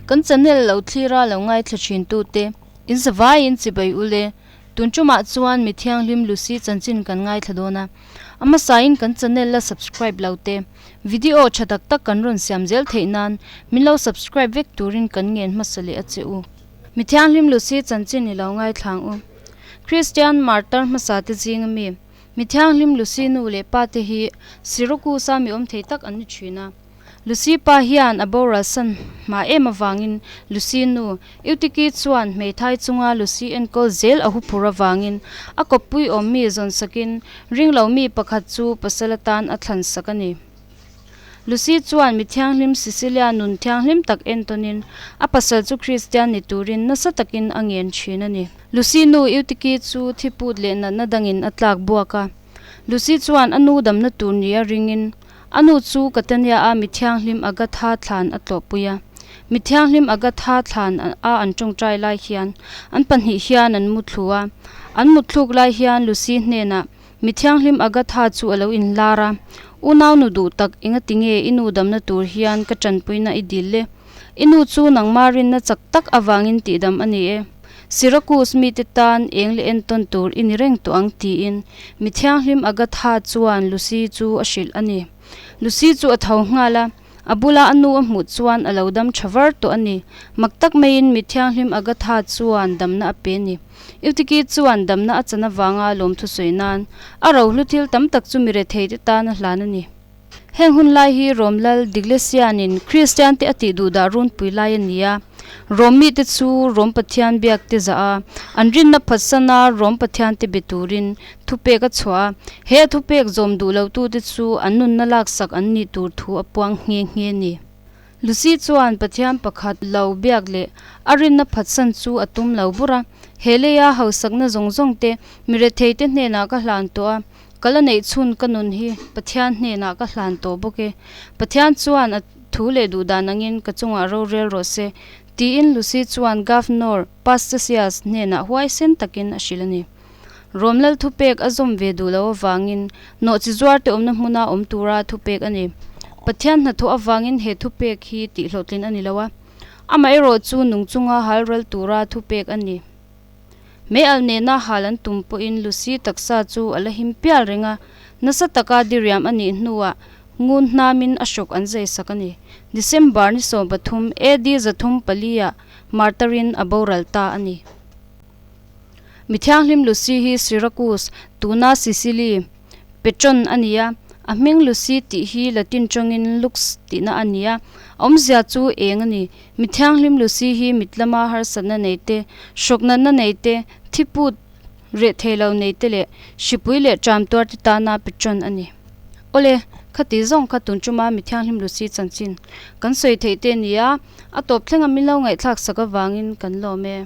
Kan channel lo thlira lo ngaithla thin tute in zavaiin chibai ule. Tun tumah chuan mi thianghlim Lucy chanchin kan ngaithla dawn a. A hmasain kan channel la subscribe lo te, video tha tak tak kan rawn siam zel theih nan min lo subscribe vek turin kan ngen hmasa leh a che u. Mi thianghlim Lucy chanchin i lo ngaithla ang u. Kristian martar hmasa te zing ami mi thianghlim Lucy nu leh pa te hi Syracuse a mi awm thei tak an ni thin a. Lucy pa hian a boral san hma em avangin Lucy nu, Eutiki chuan hmeithai chunga Lucy enkawl zel a huphur avangin a kawppui awm mi zawn sakin ringlo mi pakhat chu pasal atan a thlan sak a ni. Lucy chuan mi thianghlim Cecilia nun thianghlim tak entawnin a pasal chu Kristian ni turin nasa takin a ngen thin a ni. Lucy nu Eutiki chu thiput leh natna dangin a tlak buak a. Lucy chuan a nu damna tur nia ringin A nu chu Catania a mi thianghlim Agatha thlan a tlawhpui a. Mi thianghlim Agatha thlan a an tawngtai lai hian an pahnih hian an mu thlu a. An mut thluk lai hian Lucy hnenah mi thianghlim Agatha chu a lo inlar a, Unau nu duh tak engati nge i nu damna tur hian ka tanpuina i dil le? I nu chu nangma rinna chak tak avangin tihdam a ni e. Syracuse mite tan eng leh entawn tur i ni reng tawh ang tiin mi thianghlim Agatha chuan Lucy chu a hrilh a ni. Lucy chu a tho nghal a, a bula a nu a hmuh chuan a lo dam tha var tawh a ni. Mak tak maiin mi thianghlim Agatha chuan damna a pe ni. Eutiki chuan damna a chan avanga lawmthu sawi nan a rohlu thil tam tak chu mi retheite tan a hlan a ni. Heng hun lai hi Rom lal Diglesianin Kristiante a tih duh dah runpui lai a ni a. Rom mite chu Rom Pathian biak te zah a, an rinna phatsana Rom Pathiante be turin thupek a chhuah a. He a thupek zawm duh lotute chu an nunna laksak an nih tur thu a puang nghe nghe a ni. Lucy chuan Pathian pakhat lo biak leh a rinna phatsan chu a tum lo bur a. He leia hausakna zawng zawng te mi retheite hnenah ka hlan tawh a, Ka la neih chhun ka nun hi Pathian hnenah ka hlan tawh bawk e. Pathian chuan a thu leh duh dan angin ka chungah rorel rawh se, tiin Lucy chuan Governor Pastasius hnenah huaisen takin a hrilh a ni. Rom lal thupek a zawm ve duh loh avangin nawhchi zuarte awmna hmuna awm tura thupek a ni. Pathian hnathawh avangin he thupek hi tihhlawhtlin a ni lo a, amaherawh chu nung chunga halral tura thupek a ni. Mei al nena hal an tum pawhin Lucy taksa chu a la him pial reng a, nasa taka diriam a nih hnuah ngun hnamin a hrawk an zai sak a ni. December ni 13, AD 304 ah martarin a boral ta a ni. Mi thianghlim Lucy hi Syracuse, tuna Sicily, Patron a ni a, a hming Lucy tih hi Latin tawngin lux tihna a ni a, a awmzia chu eng a ni. Mi thianghlim Lucy hi mit lama harsatna nei te, hrawk natna nei te, thiput reh thei lo nei te leh hripui leh ṭam tuar te tana patron a ni. Awle, khati zawng kha tun ṭuma mi thianghlim Lucy chanchin kan sawi theih te a ni a, a tawp thlenga min lo ngaihthlak sak avangin kan lawm e.